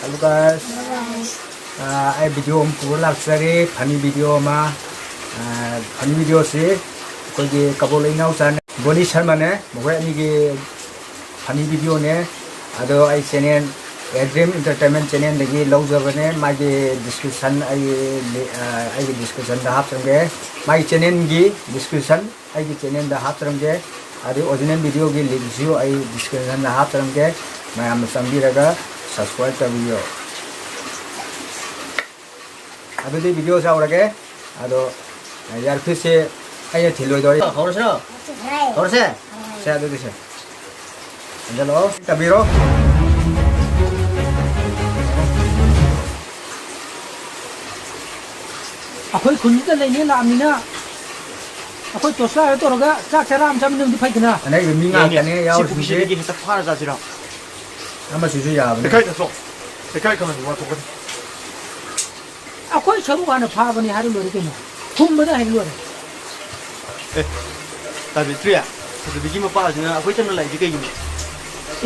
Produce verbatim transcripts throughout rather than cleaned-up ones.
Hello guys. ꯑꯥ, ꯑꯩ video ꯑꯃ ꯄꯨꯔ ꯂꯥꯛꯆꯔꯤ, ꯐꯅꯤ ꯚꯤꯗꯤꯑꯣ ꯑꯃ꯫ ꯑꯥ, ꯐꯅꯤ ꯚꯤꯗꯤꯑꯣꯁꯤ ꯑꯩꯈꯣꯏꯒꯤ ꯀꯕꯣꯛ ꯂꯩ ꯏꯅꯥꯎꯆꯥꯅꯦ, ꯕꯣꯅꯤ ꯁꯔꯃꯅꯦ, ꯃꯈꯣꯏ ꯑꯅꯤꯒꯤ ꯐꯅꯤ ꯚꯤꯗꯤꯑꯣꯅꯦ꯫ ꯑꯗꯣ ꯑꯩ ꯆꯦꯅꯦꯜ, ꯑꯦ ꯗ꯭ꯔꯤꯝ ꯏꯟꯇꯔꯇꯦꯟꯃꯦꯟ ꯆꯦꯅꯦꯜꯗꯒꯤ ꯂꯧꯖꯕꯅꯦ꯫ ꯃꯥꯒꯤ ꯗꯤꯁꯀ꯭ꯔꯤꯞꯁꯟ ꯑꯩ, ꯑꯥ, ꯑꯩꯒꯤ ꯗꯤꯁꯀ꯭ꯔꯤꯞꯁꯟꯗ ꯍꯥꯞꯆꯔꯝꯒꯦ꯫ ꯃꯥꯒꯤ ꯆꯦꯅꯦꯜꯒꯤ ꯗꯤꯁꯀ꯭ꯔꯤꯞꯁꯟ ꯑꯩꯒꯤ ꯆꯦꯅꯦꯜꯗ ꯍꯥꯞꯆꯔꯝꯒꯦ꯫ ꯑꯗꯩ ꯑꯣꯔꯤꯖꯤꯅꯦꯜ ꯚꯤꯗꯤꯑꯣꯒꯤ ꯂꯤꯡꯁꯨ ꯑꯩ ꯗꯤꯁꯀ꯭ꯔꯤꯞꯁꯟꯗ ꯍꯥꯞꯆꯔꯝꯒꯦ꯫ ꯃꯌꯥꯝꯅ ꯆꯪꯕꯤꯔꯒ ꯁꯕꯁꯀ꯭ꯔꯥꯏꯕ ꯇꯧꯕꯤꯌꯣ꯫ ꯑꯗꯨꯗꯤ ꯚꯤꯗꯤꯑꯣꯁꯦ ꯍꯧꯔꯒꯦ꯫ ꯑꯗꯣ ꯏꯌꯥꯔꯄꯤꯁꯁꯦ ꯑꯩꯅ ꯊꯤꯜꯂꯣꯏꯗꯧꯔꯤ꯫ ꯍꯧꯔꯁꯤꯔꯣ? ꯍꯧꯔꯁꯦ? ꯁꯦ, ꯑꯗꯨꯗꯤ ꯁꯦ꯫ ꯍꯟꯖꯜꯂꯛꯑꯣ꯫ ꯇꯥꯕꯤꯔꯣ꯫ ꯑꯩꯈꯣꯏ ꯈꯨꯟꯁꯤꯗ ꯂꯩꯅꯤ ꯂꯥꯛꯑꯃꯤꯅ ꯑꯩꯈꯣꯏ ꯇꯣꯁꯂꯥꯏꯗ ꯇꯧꯔꯒ ꯆꯥꯛ ꯆꯔꯥ ꯑꯃ ꯆꯥꯃꯤꯟꯅꯕꯗꯤ ꯐꯩꯗꯅ꯫ ꯑꯅꯩꯕ ꯃꯤ ꯌꯥꯏꯅꯦ꯫ ꯉꯥꯛꯇꯅꯦ ꯁꯤ ꯌꯥꯎꯔꯤꯁꯤꯡꯁꯦ꯫ ꯄꯨꯈ꯭ꯔꯤꯁꯤꯗꯒꯤ ꯍꯦꯛꯇ ꯐꯥꯔ ꯆꯥꯁꯤꯔꯣ? ꯑꯃꯁꯤꯁꯨ ꯌꯥꯕꯅꯦ꯫ ꯂꯩꯀꯥꯏ ꯆꯠꯊꯣꯛ꯫ ꯂꯩꯀꯥꯏ ꯈꯪꯍꯟꯕ ꯋꯥꯊꯣꯛꯀꯅꯤ꯫ ꯑꯩꯈꯣꯏ ꯁꯔꯨꯛ ꯍꯥꯟꯅ ꯐꯥꯕꯅꯤ ꯍꯥꯏꯔ ꯂꯣꯏꯔꯦ ꯀꯩꯅꯣ꯫ ꯐꯨꯝꯕꯗ ꯍꯥꯏꯔ ꯂꯣꯏꯔꯦ꯫ ꯑꯦ, ꯇꯥꯕꯤꯗ꯭ꯔꯤ? ꯑꯗꯨꯗꯒꯤ ꯃꯄꯥꯁꯤꯅ ꯑꯩꯈꯣꯏ ꯆꯪꯅ ꯂꯥꯛꯏꯁꯦ ꯀꯩꯒꯤꯅꯣ?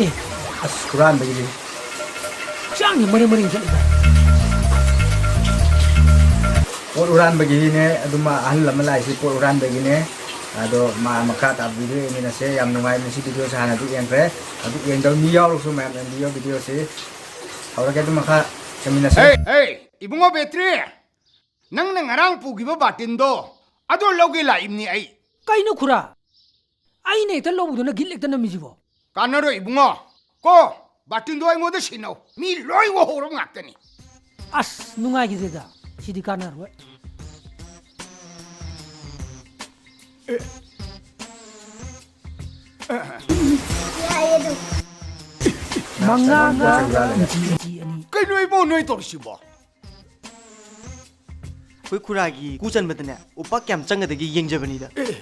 ꯑꯦ, ꯑꯁ, ꯍꯨꯔꯥꯟꯕꯒꯤꯅꯤ꯫ ꯍꯛꯆꯥꯡꯁꯦ ꯃꯔꯦꯡ ꯃꯔꯦꯡ ꯆꯠꯂꯤꯗ꯫ ꯄꯣꯠ ꯍꯨꯔꯥꯟꯕꯒꯤꯅꯦ, ꯑꯗꯨꯃ ꯑꯍꯜ ꯑꯃ ꯂꯥꯛꯏꯁꯤ ꯄꯣꯠ ꯍꯨꯔꯥꯟꯕꯒꯤꯅꯦ꯫ ꯑꯗꯣ ꯃꯥ ꯃꯈꯥ ꯇꯥꯕ ꯚꯤꯗꯤꯑꯣ ꯌꯦꯡꯃꯤꯟꯅꯁꯦ꯫ ꯌꯥꯝ ꯅꯨꯡꯉꯥꯏꯕꯅꯤ ꯁꯤ ꯚꯤꯗꯤꯑꯣꯁꯦ, ꯍꯥꯟꯅꯗꯤ ꯌꯦꯡꯈ꯭ꯔꯦ꯫ ꯑꯗꯨ ꯌꯦꯡꯗꯕ ꯃꯤ ꯌꯥꯎꯔꯁꯨ ꯃꯌꯥꯝ ꯌꯦꯡꯕꯤꯌꯣ ꯚꯤꯗꯤꯑꯣꯁꯤ꯫ ꯍꯧꯔꯒꯦ ꯑꯗꯨꯝ ꯃꯈꯥ ꯌꯦꯡꯃꯤꯟꯅꯁꯦ꯫ ꯍꯦ, ꯍꯦ, ꯏꯕꯨꯡꯉꯣ ꯕꯦꯇ꯭ꯔꯤ, ꯅꯪꯅ ꯉꯔꯥꯡ ꯄꯨꯈꯤꯕ ꯕꯥꯇꯤꯟꯗꯣ ꯑꯗꯣ ꯂꯧꯒꯦ ꯂꯥꯛꯏꯕꯅꯤ ꯑꯩ꯫ ꯀꯩꯅꯣ ꯈꯨꯔꯥ? ꯑꯩꯅ ꯍꯦꯛꯇ ꯂꯧꯕꯗꯨꯅ ꯒꯤꯠ ꯍꯦꯛꯇ ꯅꯝꯃꯤꯁꯤꯕꯣ? ꯀꯥꯟꯅꯔꯣꯏ ꯏꯕꯨꯡꯉꯣ꯫ ꯀꯣ, ꯕꯥꯇꯤꯟꯗꯣ ꯑꯩꯉꯣꯟꯗ ꯁꯤꯟꯅꯧ꯫ ꯃꯤ ꯂꯣꯏ ꯎꯍꯧꯔꯕ ꯉꯥꯛꯇꯅꯤ꯫ ꯑꯁ, ꯅꯨꯡꯉꯥꯏꯈꯤꯗꯦꯗ꯫ ꯁꯤꯗꯤ ꯀꯥꯟꯅꯔꯣꯏ꯫ ꯃꯉꯥꯒ ꯏꯟꯆꯤ, ꯏꯟꯆꯤ ꯑꯅꯤ꯫ ꯀꯩꯅꯣ ꯏꯕꯣ ꯅꯣꯏ ꯇꯧꯔꯤꯁꯤꯕꯣ? ꯑꯩꯈꯣꯏ ꯈꯨꯔꯥꯒꯤ ꯀꯨ ꯆꯟꯕꯗꯅꯦ, ꯎꯄꯥꯛ ꯀꯌꯥꯝ ꯆꯪꯒꯗꯒꯦ ꯌꯦꯡꯖꯕꯅꯤꯗ꯫ ꯑꯦ,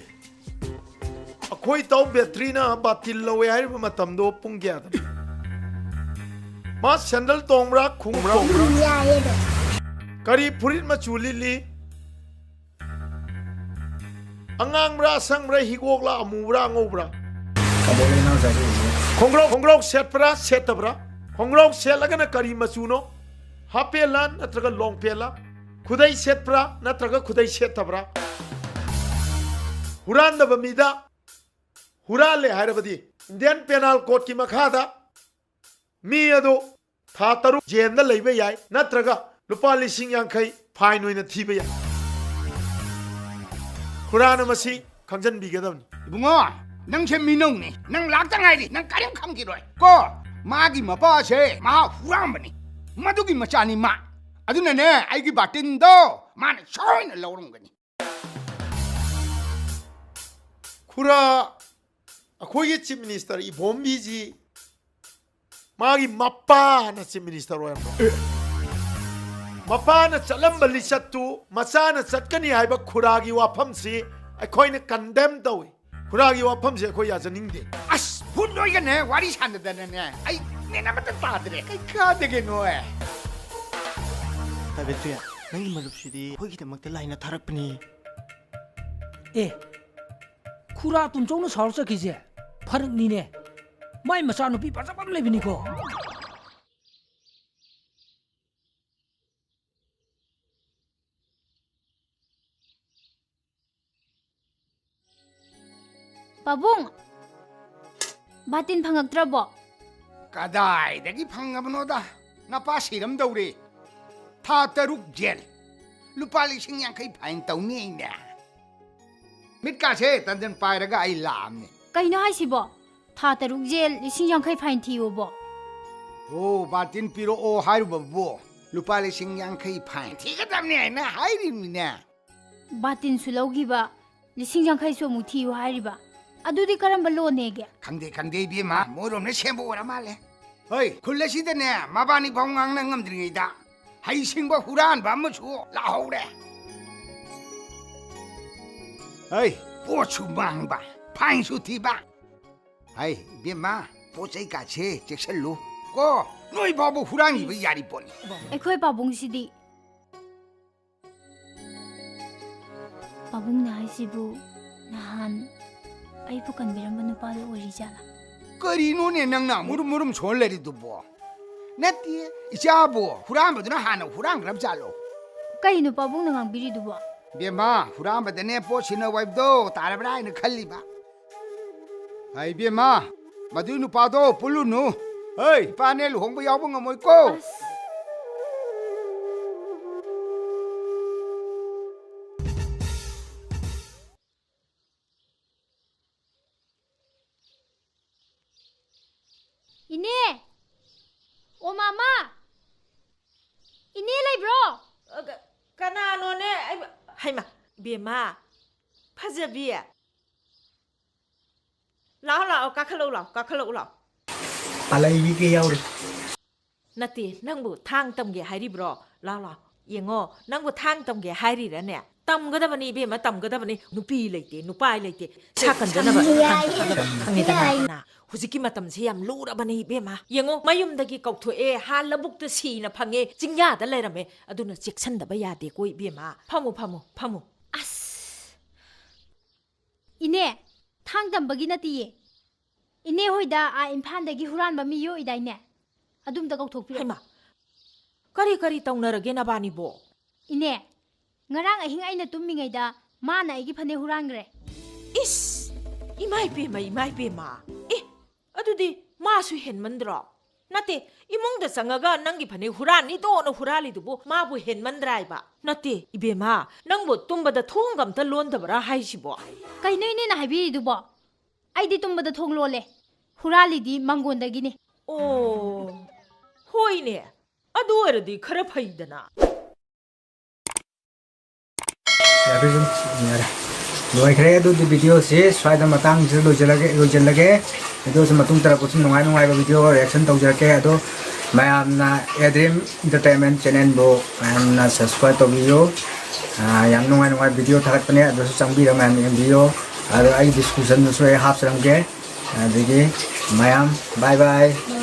ꯑꯩꯈꯣꯏ ꯏꯇꯥꯎ ꯕꯦꯇ꯭ꯔꯤꯅ ꯕꯥꯇꯤꯜ ꯂꯧꯋꯦ ꯍꯥꯏꯔꯤꯕ ꯃꯇꯝꯗꯣ ꯄꯨꯡ ꯀꯌꯥꯗꯅꯣ? ꯃꯥ ꯁꯦꯟꯗꯜ ꯇꯣꯡꯕ꯭ꯔꯥ, ꯈꯣꯡꯎꯞ ꯇꯣꯡꯕ꯭ꯔꯥ? ꯌꯥꯏꯌꯦ ꯑꯗꯣ꯫ ꯀꯔꯤ ꯐꯨꯔꯤꯠ ꯃꯆꯨ ꯂꯤꯠꯂꯤ? ꯑꯉꯥꯡꯕ꯭ꯔꯥ, ꯑꯁꯪꯕ꯭ꯔꯥ, ꯍꯤꯒꯣꯛꯂꯥ, ꯑꯃꯨꯕ꯭ꯔꯥ, ꯑꯉꯧꯕ꯭ꯔꯥ? ꯀꯕꯣꯛ ꯂꯩ ꯏꯅꯥꯎꯆꯥꯁꯦ ꯎꯕ꯭ꯔꯥ? ꯈꯣꯡꯒ꯭ꯔꯧ, ꯈꯣꯡꯒ꯭ꯔꯧ ꯁꯦꯠꯄ꯭ꯔꯥ, ꯁꯦꯠꯇꯕ꯭ꯔꯥ? ꯈꯣꯡꯒ꯭ꯔꯥꯎ ꯁꯦꯠꯂꯒꯅ ꯀꯔꯤ ꯃꯆꯨꯅꯣ? ꯍꯥꯞ ꯄꯦꯟꯂꯥ ꯅꯠꯇ꯭ꯔꯒ ꯂꯣꯡ ꯄꯦꯟꯂꯥ? ꯈꯨꯗꯩ ꯁꯦꯠꯄ꯭ꯔꯥ ꯅꯠꯇ꯭ꯔꯒ ꯈꯨꯗꯩ ꯁꯦꯠꯇꯕ꯭ꯔꯥ? ꯍꯨꯔꯥꯟꯗꯕ ꯃꯤꯗ ꯍꯨꯔꯥꯜꯂꯦ ꯍꯥꯏꯔꯕꯗꯤ, ꯏꯟꯗꯤꯌꯟ ꯄꯦꯅꯥꯜ ꯀꯣꯗꯀꯤ ꯃꯈꯥꯗ ꯃꯤ ꯑꯗꯨ ꯊꯥ ꯇꯔꯨꯛ ꯖꯦꯜꯗ ꯂꯩꯕ ꯌꯥꯏ, ꯅꯠꯇ꯭ꯔꯒ ꯂꯨꯄꯥ ꯂꯤꯁꯤꯡ ꯌꯥꯡꯈꯩ ꯐꯥꯏꯟ ꯑꯣꯏꯅ ꯊꯤꯕ ꯌꯥꯏ꯫ ꯈꯨꯔꯥꯅ ꯃꯁꯤ ꯈꯪꯖꯟꯕꯤꯒꯗꯕꯅꯤ꯫ ꯏꯕꯨꯡꯉꯣ, ꯅꯪꯁꯦ ꯃꯤꯅꯧꯅꯤ꯫ ꯅꯪ ꯂꯥꯛꯇ ꯉꯥꯏꯔꯤ꯫ ꯅꯪ ꯀꯔꯤꯝ ꯈꯪꯈꯤꯔꯣꯏ ꯀꯣ꯫ ꯃꯥꯒꯤ ꯃꯄꯥꯁꯦ ꯃꯍꯥ ꯍꯨꯔꯥꯟꯕꯅꯤ꯫ ꯃꯗꯨꯒꯤ ꯃꯆꯥꯅꯤ ꯃꯥ꯫ ꯑꯗꯨꯅꯅꯦ, ꯑꯩꯒꯤ ꯕꯥꯇꯤꯟꯗꯣ ꯃꯥꯅ ꯁꯣꯏꯅ ꯂꯧꯔꯝꯒꯅꯤ꯫ ꯈꯨꯔꯥ, ꯑꯩꯈꯣꯏꯒꯤ ꯆꯤꯐ ꯃꯤꯅꯤꯁꯇꯔ ꯏꯕꯣꯝꯕꯤꯁꯤ ꯃꯥꯒꯤ ꯃꯄꯥꯅ ꯆꯤꯐ ꯃꯤꯅꯤꯁꯇꯔ ꯑꯣꯏꯔꯝꯕ꯫ ꯃꯄꯥꯅ ꯆꯠꯂꯝꯕ ꯂꯤꯆꯠꯇꯨ ꯃꯆꯥꯅ ꯆꯠꯀꯅꯤ ꯍꯥꯏꯕ ꯈꯨꯔꯥꯒꯤ ꯋꯥꯐꯝꯁꯤ ꯑꯩꯈꯣꯏꯅ ꯀꯟꯗꯦꯝ ꯇꯧꯏ꯫ ꯈꯨꯔꯥꯒꯤ ꯋꯥꯐꯝꯁꯦ ꯑꯩꯈꯣꯏ ꯌꯥꯖꯅꯤꯡꯗꯦ꯫ ꯑꯁ, ꯚꯨꯠ ꯅꯣꯏꯒꯅꯦ ꯋꯥꯔꯤ ꯁꯥꯟꯅꯗꯅꯅꯦ ꯑꯩ ꯃꯦꯟ ꯑꯃꯠꯇ ꯇꯥꯗ꯭ꯔꯦ꯫ ꯀꯩ ꯀꯥꯗꯒꯦ ꯅꯣꯏ? ꯇꯥꯕꯦꯠꯇꯨꯌꯥ, ꯅꯪꯒꯤ ꯃꯔꯨꯞꯁꯤꯗꯤ ꯑꯩꯈꯣꯏꯒꯤꯗꯃꯛꯇ ꯂꯥꯏꯅ ꯊꯥꯔꯛꯄꯅꯤ꯫ ꯑꯦ, ꯈꯨꯔꯥ ꯇꯨꯝꯆꯧꯅ ꯁꯥꯎꯔ ꯆꯠꯈꯤꯁꯦ ꯐꯔꯛꯅꯤꯅꯦ꯫ ꯃꯥꯏ ꯃꯆꯥꯅꯨꯄꯤ ꯐꯖꯕ ꯑꯃ ꯂꯩꯕꯅꯤꯀꯣ꯫ ꯄꯥꯕꯨꯡ, ꯕꯥꯇꯤꯟ ꯐꯪꯉꯛꯇ꯭ꯔꯕꯣ? ꯀꯗꯥꯏꯗꯒꯤ ꯐꯪꯉꯕꯅꯣꯗ? ꯅꯄꯥ ꯁꯤꯔꯝꯗꯧꯔꯦ꯫ ꯊꯥ ꯇꯔꯨꯛ ꯖꯦꯜ, ꯂꯨꯄꯥ ꯂꯤꯁꯤꯡ ꯌꯥꯡꯈꯩ ꯐꯥꯏꯟ ꯇꯧꯅꯤ ꯑꯩꯅꯦ꯫ ꯃꯤꯠꯀꯥꯁꯦ ꯇꯟꯖꯟ ꯄꯥꯏꯔꯒ ꯑꯩ ꯂꯥꯛꯑꯝꯅꯦ꯫ ꯀꯩꯅꯣ ꯍꯥꯏꯁꯤꯕꯣ? ꯊꯥ ꯇꯔꯨꯛ ꯖꯦꯜ, ꯂꯤꯁꯤꯡ ꯌꯥꯡꯈꯩ ꯐꯥꯏꯟ ꯊꯤꯌꯣꯕꯣ? ꯑꯣ, ꯕꯥꯇꯤꯟ ꯄꯤꯔꯛꯑꯣ ꯍꯥꯏꯔꯨꯕꯕꯨ ꯂꯨꯄꯥ ꯂꯤꯁꯤꯡ ꯌꯥꯡꯈꯩ ꯐꯥꯏꯟ ꯊꯤꯒꯗꯕꯅꯦ ꯍꯥꯏꯅ ꯍꯥꯏꯔꯤꯕꯅꯤꯅꯦ꯫ ꯕꯥꯇꯤꯟꯁꯨ ꯂꯧꯈꯤꯕ, ꯂꯤꯁꯤꯡ ꯌꯥꯡꯈꯩꯁꯨ ꯑꯃꯨꯛ ꯊꯤꯌꯨ ꯍꯥꯏꯔꯤꯕ? ꯑꯗꯨꯗꯤ ꯀꯔꯝꯕ ꯂꯣꯟꯅꯦꯒꯦ? ꯈꯪꯗꯦ, ꯈꯪꯗꯦ, ꯏꯕꯦꯝꯃ, ꯃꯣꯏꯔꯣꯝꯅ ꯁꯦꯝꯕ ꯑꯣꯏꯔ ꯃꯥꯜꯂꯦ꯫ ꯍꯣꯏ, ꯈꯨꯜ ꯑꯁꯤꯗꯅꯦ ꯃꯕꯥꯅꯤ ꯐꯥꯎ ꯉꯥꯡꯅ ꯉꯝꯗ꯭ꯔꯤꯉꯩꯗ ꯍꯩꯁꯤꯡꯕ ꯍꯨꯔꯥꯟꯕ ꯑꯃꯁꯨ ꯂꯥꯛꯍꯧꯔꯦ꯫ ꯍꯩ, ꯄꯣꯠꯁꯨ ꯃꯥꯡꯕ, ꯐꯥꯏꯟꯁꯨ ꯊꯤꯕ꯫ ꯍꯩ, ꯏꯕꯦꯝꯃ, ꯄꯣꯠ ꯆꯩ ꯀꯥꯁꯦ ꯆꯦꯛꯁꯤꯜꯂꯨ ꯀꯣ, ꯅꯣꯏ ꯐꯥꯎꯕ ꯍꯨꯔꯥꯟꯈꯤꯕ ꯌꯥꯔꯤ ꯄꯣꯠꯅꯤ꯫ ꯑꯩꯈꯣꯏ ꯄꯥꯕꯨꯡꯁꯤꯗꯤ꯫ ꯄꯥꯕꯨꯡꯅ ꯍꯥꯏꯁꯤꯕꯨ ꯅꯍꯥꯟ ꯑꯩꯕꯨ ꯀꯟꯕꯤꯔꯝꯕ ꯅꯨꯄꯥꯗꯣ ꯑꯣꯏꯔꯤꯖꯥꯠꯂꯥ? ꯀꯔꯤꯅꯣꯅꯦ ꯅꯪꯅ ꯃꯨꯔꯨꯝ ꯃꯨꯔꯨꯝ ꯁꯣꯟ ꯂꯩꯔꯤꯗꯨꯕꯣ? ꯅꯠꯇꯦ, ꯏꯆꯥꯕꯨ ꯍꯨꯔꯥꯟꯕꯗꯨꯅ ꯍꯥꯟꯅ ꯍꯨꯔꯥꯟꯈ꯭ꯔꯕ ꯖꯥꯠꯂꯣ? ꯀꯩꯅꯣ ꯄꯥꯕꯨꯡꯅ ꯉꯥꯡꯕꯤꯔꯤꯗꯨꯕꯣ? ꯕꯦꯝꯃ, ꯍꯨꯔꯥꯟꯕꯗꯅꯦ ꯄꯣꯠ ꯁꯤꯟꯅꯧ ꯍꯥꯏꯕꯗꯣ ꯇꯥꯔꯕ꯭ꯔꯥ ꯍꯥꯏꯅ ꯈꯜꯂꯤꯕ꯫ ꯍꯥꯏ ꯏꯕꯦꯝꯃ, ꯃꯗꯨꯏ ꯅꯨꯄꯥꯗꯣ ꯄꯨꯜꯂꯨꯅꯨ꯫ ꯍꯩ, ꯏꯄꯥꯅꯦ ꯂꯨꯍꯣꯡꯕ ꯌꯥꯎꯕ ꯉꯝꯃꯣꯏꯀꯣ꯫ ꯑꯁ꯫ ꯏꯅꯦ! ꯑꯣ ꯃꯥꯃ! ꯏꯅꯦ ꯂꯩꯕ꯭ꯔꯣ? ꯑ, ꯀ-, ꯀꯅꯥꯅꯣꯅꯦ? ꯑꯩ, ꯍꯩꯃꯥ, ꯕꯦꯝꯃ, ꯐꯖꯕꯤ꯫ ꯂꯥꯛꯑꯣ, ꯂꯥꯛꯑꯣ, ꯀꯥꯈꯠꯂꯛꯎ, ꯂꯥꯛꯑꯣ, ꯀꯥꯈꯠꯂꯛꯎ, ꯂꯥꯛꯑꯣ꯫ ꯄꯥꯂꯩꯕꯤ ꯀꯩ ꯌꯥꯎꯔꯤ? ꯅꯠꯇꯦ, ꯅꯪꯕꯨ ꯊꯥꯡ ꯇꯝꯒꯦ ꯍꯥꯏꯔꯤꯕ꯭ꯔꯣ? ꯂꯥꯛꯑꯣ, ꯂꯥꯛꯑꯣ꯫ ꯌꯦꯡꯉꯣ, ꯅꯪꯕꯨ ꯊꯥꯡ ꯇꯝꯒꯦ ꯍꯥꯏꯔꯤꯔꯅꯦ? ꯇꯝꯒꯗꯕꯅꯤ ꯏꯕꯦꯝꯃ, ꯇꯝꯒꯗꯕꯅꯤ꯫ ꯅꯨꯄꯤ ꯂꯩꯇꯦ, ꯅꯨꯄꯥ ꯂꯩꯇꯦ꯫ ꯁꯥ ꯀꯟꯖꯅꯕ, ꯌꯥꯏ, ꯌꯥꯏ, ꯈꯪꯗꯅꯕ, ꯌꯥꯏ꯫ ꯈꯪꯉꯦꯗꯅ? ꯍꯧꯖꯤꯛꯀꯤ ꯃꯇꯝꯁꯦ ꯌꯥꯝ ꯂꯨꯔꯕꯅꯤ ꯏꯕꯦꯝꯃ꯫ ꯌꯦꯡꯉꯣ, ꯃꯌꯨꯝꯗꯒꯤ ꯀꯧꯊꯣꯛꯑꯦ, ꯍꯥ ꯂꯧꯕꯨꯛꯇ ꯁꯤꯅ ꯐꯪꯉꯦ, ꯆꯤꯡꯌꯥꯗ ꯂꯩꯔꯝꯃꯦ꯫ ꯑꯗꯨꯅ ꯆꯦꯛꯁꯤꯟꯗꯕ ꯌꯥꯗꯦꯀꯣ ꯏꯕꯦꯝꯃ꯫ ꯐꯝꯃꯨ, ꯐꯝꯃꯨ, ꯐꯝꯃꯨ꯫ ꯑꯁ! ꯏꯅꯦ, ꯊꯥꯡ ꯇꯝꯕꯒꯤ ꯅꯠꯇꯤꯌꯦ꯫ ꯏꯅꯦ ꯍꯣꯏꯗ ꯑꯥ ꯏꯝꯐꯥꯜꯗꯒꯤ ꯍꯨꯔꯥꯟꯕ ꯃꯤ ꯌꯣꯛꯏꯗꯥꯏꯅꯦ? ꯑꯗꯨꯝꯇ ꯀꯧꯊꯣꯛꯄꯤꯔꯣ꯫ ꯍꯩꯃꯥ, ꯀꯔꯤ ꯀꯔꯤ ꯇꯧꯅꯔꯒꯦ ꯅꯕꯥꯅꯤꯕꯣ? ꯏꯅꯦ, ꯉꯔꯥꯡ ꯑꯍꯤꯡ ꯑꯩꯅ ꯇꯨꯝꯃꯤꯉꯩꯗ ꯃꯥꯅ ꯑꯩꯒꯤ ꯐꯅꯦꯛ ꯍꯨꯔꯥꯟꯈ꯭ꯔꯦ꯫ ꯏꯁ! ꯏꯃꯥꯏ ꯄꯦꯝꯃ, ꯏꯃꯥꯏ ꯄꯦꯝꯃ! ꯑꯦ, ꯑꯗꯨꯗꯤ ꯃꯥꯁꯨ ꯍꯦꯟꯃꯟꯗ꯭ꯔꯣ? ꯅꯠꯇꯦ, ꯏꯃꯨꯡꯗ ꯆꯪꯉꯒ ꯅꯪꯒꯤ ꯐꯅꯦꯛ ꯍꯨꯔꯥꯟꯅꯤꯗꯣꯅ ꯍꯨꯔꯥꯜꯂꯤꯗꯨꯕꯨ ꯃꯥꯕꯨ ꯍꯦꯟꯃꯟꯗ꯭ꯔꯥꯏꯕ? ꯅꯠꯇꯦ, ꯏꯕꯦꯝꯃ, ꯅꯪꯕꯨ ꯇꯨꯝꯕꯗ ꯊꯣꯡꯒ ꯑꯝꯇ ꯂꯣꯟꯗꯕ꯭ꯔꯥ ꯍꯥꯏꯁꯤꯕꯣ? ꯀꯩꯅꯣ ꯏꯅꯦꯅ ꯍꯥꯏꯕꯤꯔꯤꯗꯨꯕꯣ? ꯑꯩꯗꯤ ꯇꯨꯝꯕꯗ ꯊꯣꯡ ꯂꯣꯜꯂꯦ꯫ ꯍꯨꯔꯥꯜꯂꯤꯗꯤ ꯃꯪꯒꯣꯟꯗꯒꯤꯅꯦ꯫ ꯑꯣ, ꯍꯣꯏꯅꯦ, ꯑꯗꯨ ꯑꯣꯏꯔꯗꯤ ꯈꯔ ꯐꯩꯗꯅ꯫ ꯌꯥꯔꯦ, ꯑꯗꯨꯝ ꯌꯥꯔꯦ꯫ ꯂꯣꯏꯈ꯭ꯔꯦ꯫ ꯑꯗꯨꯗꯤ ꯚꯤꯗꯤꯑꯣꯁꯤ ꯁ꯭ꯋꯥꯏꯗ ꯃꯇꯥꯡꯁꯤꯗ ꯂꯣꯏꯁꯤꯜꯂꯒꯦ, ꯂꯣꯏꯁꯤꯜꯂꯒꯦ꯫ ꯚꯤꯗꯤꯑꯣꯁꯤ ꯃꯇꯨꯡ ꯇꯥꯔꯛꯄꯁꯨ ꯅꯨꯡꯉꯥꯏ ꯅꯨꯡꯉꯥꯏꯕ ꯚꯤꯗꯤꯑꯣ reaction ꯇꯧꯖꯔꯛꯀꯦ꯫ ꯑꯗꯣ ꯃꯌꯥꯝꯅ A Dream Entertainment channelꯕꯨ ꯃꯌꯥꯝꯅ subscribe ꯇꯧꯕꯤꯌꯨ꯫ ꯑꯥ, ꯌꯥꯝ ꯅꯨꯡꯉꯥꯏ ꯅꯨꯡꯉꯥꯏꯕ ꯚꯤꯗꯤꯑꯣ ꯊꯥꯒꯠꯄꯅꯦ, ꯑꯗꯨꯁꯨ ꯆꯪꯕꯤꯔꯒ ꯃꯌꯥꯝ ꯌꯦꯡꯕꯤꯌꯨ꯫ ꯑꯗꯣ ꯑꯩ descriptionꯗꯁꯨ ꯑꯩ ꯍꯥꯞꯆꯔꯝꯒꯦ꯫ ꯑꯗꯒꯤ ꯃꯌꯥꯝ bye bye꯫